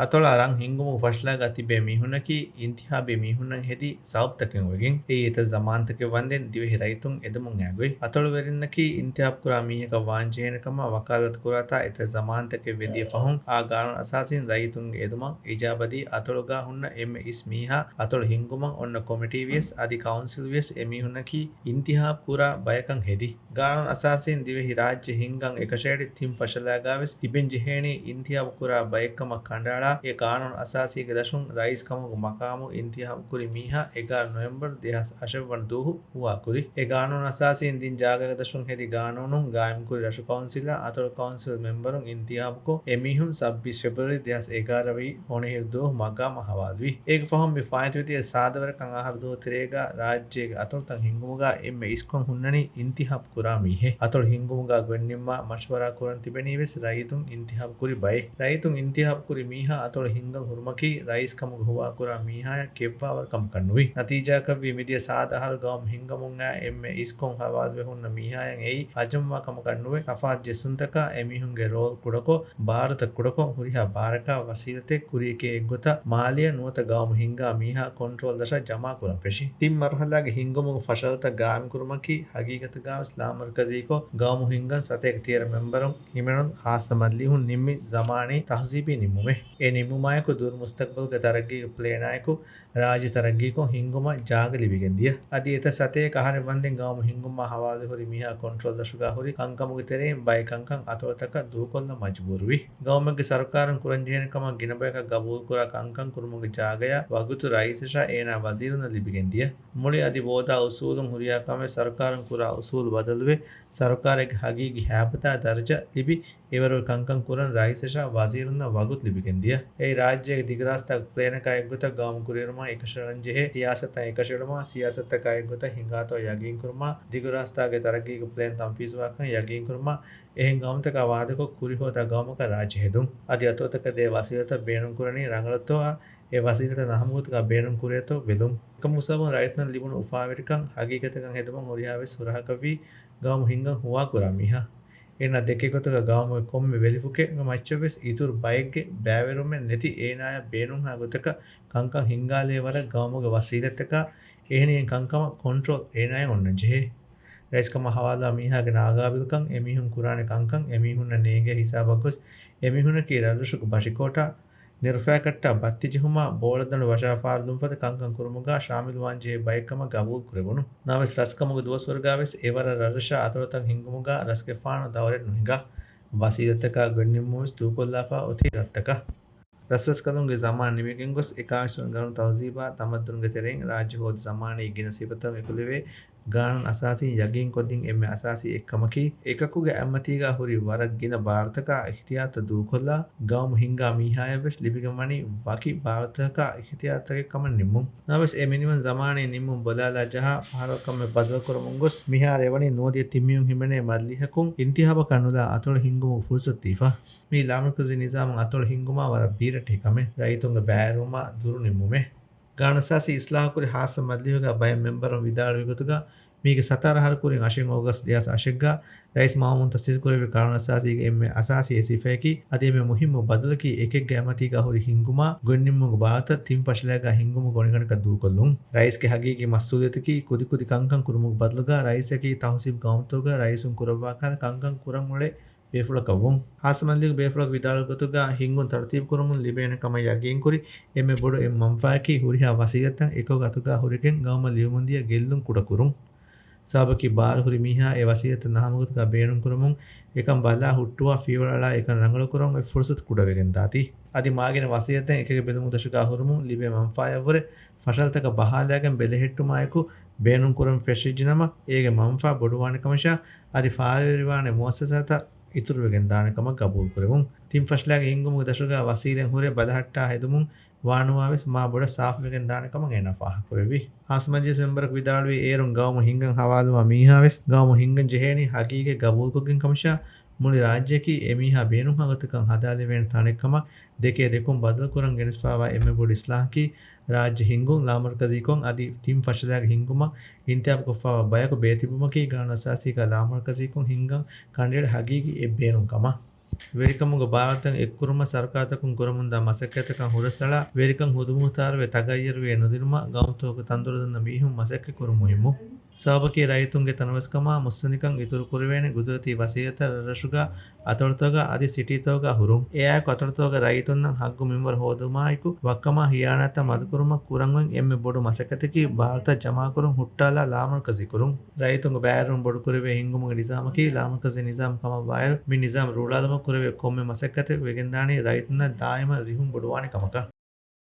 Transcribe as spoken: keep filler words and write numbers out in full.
އަތޮޅަށް ރަން ހިންގުމުގެ ފަށްލާގާ ތިބޭ މީހުންނަކީ އިންތިހާބީ މީހުންނަށް ހެދި ސަބަބުތަކެއް އޮވެގެން. އެއީ އެތައް ޒަމާންތަކެއް ވަންދެން ދިވެހި ރައްޔިތުން އެދުމުން އައި ގޮތް. އަތޮޅުވެރިންނަކީ އިންތިހާބުކުރާ މީހަކަށް ވާންޖެހޭނެ ކަމަށް ވަކާލަތު ކުރާތާ އެތައް ޒަމާންތަކެއް ވެދިޔަ ފަހުން އާ ގާނޫނު އަސާސީން ރައްޔިތުންގެ އެދުމަށް އިޖާބަދީ އަތޮޅުގާ ހުންނަ އެންމެ އިސް މީހާ އަތޮޅު ހިންގުމަށް އޮންނަ ކޮމިޓީ ވިޔަސް އަދި ކައުންސިލް ވިޔަސް އެމީހުންނަކީ އިންތިހާބު ކުރާ ބަޔަކަށް ހެދި. ގާނޫނު އަސާސީން ދިވެހި ރާއްޖެ ހިންގަން އެކަށައެޅި ތިން ފަށަލާގާވެސް ތިބެން ޖެހޭނީ އިންތިހާބު ކުރާ ބައެއްކަމަށް ކަނޑައަޅާ، އެ ގާނޫނު އަސާސީގެ ދަށުން ރައީސް ކަމުގެ މަޤާމު އިންތިހާބު ކުރި މީހާ އެގާރަ ނޮވެމްބަރު ދެހާސް އަށެއް ވަނަ ދުވަހު ހުވާކުރި. އެ ގާނޫނު އަސާސީން ދިން ޖާގަގެ ދަށުން ހެދި ގާނޫނުން ގާއިމްކުރި ރަށު ކައުންސިލާ އަތޮޅު ކައުންސިލް މެމްބަރުން އިންތިހާބުކޮށް، އެމީހުން ސައްބީސް ފެބްރުއަރީ ދެހާސް އެގާރަ ވަނަ ހޮނިހިރު ދުވަހު މަގާމަށް ހަވާލުވި. އޭގެ ފަހުން މި ފާއިތުވެދިޔަ ސާދަވަރަކަށް އަހަރު ދުވަހު ތެރޭގާ ރާއްޖޭގެ އަތޮޅުތައް ހިންގުމުގާ އެންމެ އިސްކޮށް ހުންނަނީ އިންތިހާބު ކުރާ މީހެއް. އަތޮޅު ހިންގުމުގާ ގޮތްނިންމާ މަޝްވަރާ ކުރަން ތިބެނީވެސް ރައްޔިތުން އިންތިހާބު ކުރި ބައެއް. ރައްޔިތުން އިންތިހާބު ކުރި މީހާ އަތޮޅު ހިންގަން ހުރުމަކީ ރައީސް ކަމުގަ ހުވާކުރާ މީހާޔަށް ކެތްވާވަރު ކަމަކަށް ނުވި. ނަތީޖާއަކަށްވީ މިދިޔަ ސާދަ އަހަރު ގައުމު ހިންގަމުން އާ އެންމެ އިސްކޮށް ހަވާލުވެ ހުންނަ މީހާޔަށް އެއީ އަޖަމްވާ ކަމަކަށް ނުވެ، ތަފާތު ޖެއްސުންތަކާ އެމީހުންގެ ރޯލް ކުޑަކޮށް، ބާރުތައް ކުޑަކޮށް، ހުރިހާ ބާރަކާ ވަސީލަތެއް ކުރިއެކޭ އެއްގޮތަށް މާލީއަށް ނުވަތަ ގައުމު ހިންގާ މީހާ ކޮންޓްރޯލް ދަށަށް ޖަމާކުރަން ފެށި. ތިން މަރުހަލާގެ ހިންގުމުގެ ފަށަލަތައް ގާއިމްކުރުމަކީ ހަގީގަތުގާވެސް ލާމަރުކަޒީކޮށް، ގައުމު ހިންގަން ސަތޭކަ ތިޔަރަ މެމްބަރުން ހިމެނުން ހާއްސަ މަޖިލީހުން ނިންމި ޒަމާނީ ތަހުޒީބީ ނިންމުމެއް. އެ ނިންމުމާއެކު ދުރު މުސްތަޤްބަލުގެ ތަރައްގީގެ ޕްލޭނާއެކު ރާއްޖެ ތަރައްގީކޮށް ހިންގުމަށް ޖާގަ ލިބިގެންދިޔަ. އަދި އެތައް ސަތޭކަ އަހަރެއް ވަންދެން ގައުމު ހިންގުމާ ހަވާލު ހުރި މީހާ ކޮންޓްރޯލް ދަށުގާ ހުރި ކަންކަމުގެ ތެރެއިން ބައެއް ކަންކަން އަތޮޅުތަކަށް ދޫކޮށްލަން މަޖުބޫރުވި. ގައުމެއްގެ ސަރުކާރުން ކުރަންޖެހޭނެ ކަމަށް ގިނަ ބަޔަކަށް ގަބޫލުކުރާ ކަންކަން ކުރުމުގެ ޖާގަޔަށް ވަގުތު ރައީސަށާ އޭނާ ވަޒީރުންނަށް ލިބިގެންދިޔަ. މުޅި އަދި ބޯދާ އުސޫލުން ހުރިހާ ކަމެއް ސަރުކާރުން ކުރާ އުސޫލު ބަދަލުވެ، ސަރުކާރެއްގެ ހަގީގީ ހައިބަތާ ދަރަޖަ ލިބި، އެވަރުގެ ކަންކަން ކުރަން ރައީސަށާ ވަޒީރުންނަށް ވަގުތު ލިބިގެންދިޔަ. އެއީ ރާއްޖޭގެ ދިގުރާސްތާގެ ޕްލޭނަކާ އެއްގޮތަށް ގައުމު ކުރިއެރުމާ އެކަށައަޅަންޖެހޭ ސިޔާސަތަށް އެކަށައެޅުމާ، ސިޔާސަތަކާ އެއްގޮތަށް ހިނގާތޯ ޔަގީންކުރުމާ، ދިގުރާސްތާގެ ތަރައްގީގެ ޕްލޭން ތަންފީޒުވާކަން ޔަގީންކުރުމާ، އެހެން ގައުމުތަކާ ވާދަކޮށް ކުރިހޯދާ ގައުމަކަށް ރާއްޖެ ހެދުން. އަދި އަތޮޅުތަކަށް ދޭ ވަސީލަތައް ބޭނުންކުރަނީ ރަނގަޅަށްތޯއާ، އެ ވަސީލަތައް ނަހަމަގޮތުގާ ބޭނުން ކުރޭތޯ ބެލުން. އެކަމުގެ ސަބަބުން ރައްޔިތުންނަށް ލިބުނު އުފާވެރިކަން ހަގީގަތަކަށް ހެދުމަށް ހުރިހާވެސް ހުރަހަކަށްވީ ގައުމު ހިންގަން ހުވާކުރާ މީހާ. އޭނާ ދެކޭ ގޮތުގަ ގައުމުގެ ކޮންމެ ވެލިފުކެއްގެ މައްޗަށްވެސް އިތުރު ބައެއްގެ ބައިވެރިވުމެއް ނެތި އޭނާޔަށް ބޭނުންހާ ގޮތަކަށް ކަންކަން ހިންގާލޭ ވަރަށް ގައުމުގެ ވަސީލަތްތަކާ އެހެނިހެން ކަންކަމަށް ކޮންޓްރޯލް އޭނާޔަށް އޮންނަންޖެހޭ. ރައީސްކަމަށް ހަވާލުވާ މީހާގެ ނާގާބިލްކަން އެމީހުން ކުރާނެ ކަންކަން އެމީހުންނަށް ނޭނގޭ ހިސާބަށްގޮސް އެމީހުންނަކީ ރަށްރަށުގެ ބަށިކޯޓާ، ނެރުފައިކައްޓާ ބައްތި ޖެހުމާ، ބޯޅަދަނޑު ވަށާ ފާރުލުންފަދަ ކަންކަން ކުރުމުގާ ޝާމިލުވާންޖެހޭ ބައެއްކަމަށް ގަބޫލުކުރެވުނު. ނަމަވެސް ރަސްކަމުގެ ދުވަސްވަރުގާވެސް އެވަރަށް ރަށްރަށާ އަތޮޅުތައް ހިންގުމުގާ ރަސްގެފާނު ދައުރެއް ނުހިނގާ. ވަސީލަތްތަކާ ގޮތްނިންމުންވެސް ދޫކޮށްލާފާ އޮތީ ރަށްތަކަށް. ރަސްރަސްކަލުންގެ ޒަމާން ނިމިގެންގޮސް، އެކާވީސް ވަނަ ގަރުނު ތަހުޒީބާ ތަމައްދުނުގެ ތެރެއިން ރާއްޖެ ހޯދި ޒަމާނީ ގިނަ ސިފަތައް އެކުލެވޭ، ގާނޫނު އަސާސީން ޔަގީންކޮށްދިން އެންމެ އަސާސީ އެއްކަމަކީ، އެކަކުގެ އަތްމަތީގާ ހުރި ވަރަށް ގިނަ ބާރުތަކާ އިޚްތިޔާރުތައް ދޫކޮށްލާ، ގައުމު ހިންގާ މީހާޔަށްވެސް ލިބިގެންވަނީ ވަކި ބާރުތަކާ އިޚްތިޔާރުތަކެއް ކަމަށް ނިންމުން. ނަމަވެސް، އެ މިނިވަން ޒަމާނީ ނިންމުން ބޮލާލާ ޖަހާ ފަހަރަށް ކަމެއް ބަދަލުކުރަމުން ގޮސް، މިހާރު އެވަނީ ނުވަދިހަ ތިން މިލިއުން ހިމެނޭ މަޖިލީހަކުން އިންތިހާބަކާ ނުލާ އަތޮޅު ހިންގުމުގެ ފުރުސަތު ދީފަ. މީ ލާމަރުކަޒީ ނިޒާމުން އަތޮޅު ހިންގުމާ ވަރަށް ބީރައްޓެހި ކަމެއް، ރައްޔިތުންގެ ބައިވެރިވުމާ ދުރު ނިންމުމެއް. ގާނޫނުއަސާސީ އިސްލާހުކުރި ހާއްސަ މަޖިލީހުގަ ބައެއް މެމްބަރުން ވިދާޅުވި ގޮތުގަ، މީގެ ސަތާރަ އަހަރު ކުރިން އަށެއް އޯގަސްޓް ދެހާސް އަށެއްގަ ރައީސް މައުމޫން ތަސްދީޤުކުރެއްވި ގާނޫނުއަސާސީގެ އެންމެ އަސާސީ އެއް ސިފަޔަކީ، އަދި އެންމެ މުހިއްމު ބަދަލަކީ، އެކެއްގެ އަތްމަތީގަ ހުރި ހިންގުމާ ގޮތްނިންމުމުގެ ބާރުތައް ތިން ފަށަލައިގަ ހިންގުމުގެ ގޮނޑިގަނޑަކަށް ދޫކޮށްލުން. ރައީސްގެ ހަގީގީ މަސްއޫލިއްޔަތަކީ، ކުދިކުދި ކަންކަން ކުރުމުގެ ބަދަލުގަ ރައީސަކީ ތަހުޒީބު ގައުމުތަކުގަ ރައީސުން ކުރައްވާ ކަހަލަ ކަންކަން ކުރަން އުޅޭ ބޭފުޅަކަށްވުން. ހާއްސަ މަޖިލީހުގެ ބޭފުޅަކު ވިދާޅުވި ގޮތުގަ، ހިންގުން ތަރުތީބު ކުރަމުން ލިބޭނެ ކަމަށް ޔަގީންކުރި އެންމެ ބޮޑު އެއް މަންފާއަކީ، ހުރިހާ ވަސީލަތްތައް އެކަކުގެ އަތުގަ ހުރެގެން ގައުމަށް ލިބެމުންދިޔަ ގެއްލުން ކުޑަކުރުން. ސަބަބަކީ، ބާރު ހުރި މީހާ އެ ވަސީލަތްތައް ނަހަމަގޮތުގަ ބޭނުން ކުރަމުން، އެކަން ބަލާ ހުއްޓުވާ ފިޔަވަޅު އަޅާ އެކަން ރަނގަޅުކުރަން އޮތް ފުރުސަތު ކުޑަވެގެން ދާތީ. އަދި މާގިނަ ވަސީލަތްތައް އެކެއްގެ ބެލުމުގެ ދަށުގަ ހުރުމުން ލިބޭ މަންފާޔަށްވުރެ، ފަށަލަތަކަށް ބަހާލައިގެން ބެލެހެއްޓުމާއެކު ބޭނުންކުރަން ފެށިއްޖެނަމަ، އޭގެ މަންފާ ބޮޑުވާނެ ކަމަށާ، އަދި ފާރުވެރިވާނެ މުއައްސަސާތައް އިތުރުވެގެން ދާނެ ކަމަށް ގަބޫލުކުރެވުން. ތިން ފަށަލައިގެ ހިންގުމުގެ ދަށުގަ ވަސީލަތް ހުރެ ބަލަހައްޓާ ހެދުމުން ވާނުވާވެސް މާ ބޮޑަށް ސާފުވެގެން ދާނެ ކަމަށް އޭނާ ފާހަގަކުރެއްވި. ހާއްސަ މަޖިލީސް މެމްބަރަކު ވިދާޅުވީ، އޭރުން ގައުމު ހިންގަން ހަވާލުވާ މީހާވެސް ގައުމު ހިންގަން ޖެހޭނީ ހަގީގަތް ގަބޫލުކޮށްގެން ކަމަށާ، މުޅި ރާއްޖެއަކީ އެމީހާ ބޭނުންހާ ގޮތަކަށް ހަދާލެވޭނެ ތަނެއް ކަމަށް ދެކޭ ދެކުން ބަދަލުކުރަން ގެނެސްފައިވާ އެންމެ ބޮޑު އިސްލާހަކީ، ރާއްޖެ ހިންގުން، ލާމަރުކަޒީކޮށް އަދި ތިން ފަށަލައިގެ ހިންގުމަށް އިންތިހާބުކޮށްފައިވާ ބަޔަކު ބޭތިއްބުމަކީ، ގާނޫނު އަސާސީގަ ލާމަރުކަޒީކޮށް ހިންގަން ކަނޑައެޅި ހަގީގީ އެއް ބޭނުން ކަމަށް. ވެރިކަމުގެ ބާރުތައް އެއްކުރުމަށް ސަރުކާރުތަކުން ކުރަމުންދާ މަސައްކަތަކަށް ހުރަސްއަޅާ، ވެރިކަން ހުދުމުހުތާރުވެ ތަޣައްޔަރުވެ ނުދިނުމަށް ގައުމުތަކުގެ ތަންދޮރު ދަންނަ މީހުން މަސައްކަތް ކުރުން މުހިއްމު. ސަބަބަކީ ރައްޔިތުންގެ ތަނަވަސްކަމާ މުއްސަނދިކަން އިތުރު ކުރެވޭނެ ގުދުރަތީ ވަސީލަތްތައް ރަށްރަށުގަ، އަތޮޅުތަކުގަ އަދި ސިޓީތަކުގަ ހުރުން. އެއާއެކު އަތޮޅުތަކުގަ ރައްޔިތުންނަށް ހައްގު މިންވަރު ހޯދުމާއެކު ވައްކަމާ ހިޔާނާތްތައް މަދުކުރުމަށް ކުރަން އޮތް އެންމެ ބޮޑު މަސައްކަތަކީ ބާރުތައް ޖަމާކުރުން ހުއްޓާލާ ލާމަރުކަޒީ ކުރުން. ރައްޔިތުންގެ ބައިވެރިވުން ބޮޑުކުރެވޭ ހިންގުމުގެ ނިޒާމަކީ ލާމަރުކަޒީ ނިޒާމް ކަމަށްވާއިރު، މި ނިޒާމް ރޫޅާލުމަށް ކުރެވޭ ކޮންމެ މަސައްކަތެއް ވެގެންދާނީ ރައްޔިތުންނަށް ދާއިމަށް ރިހުން ބޮޑުވާނެ ކަމަކަށް.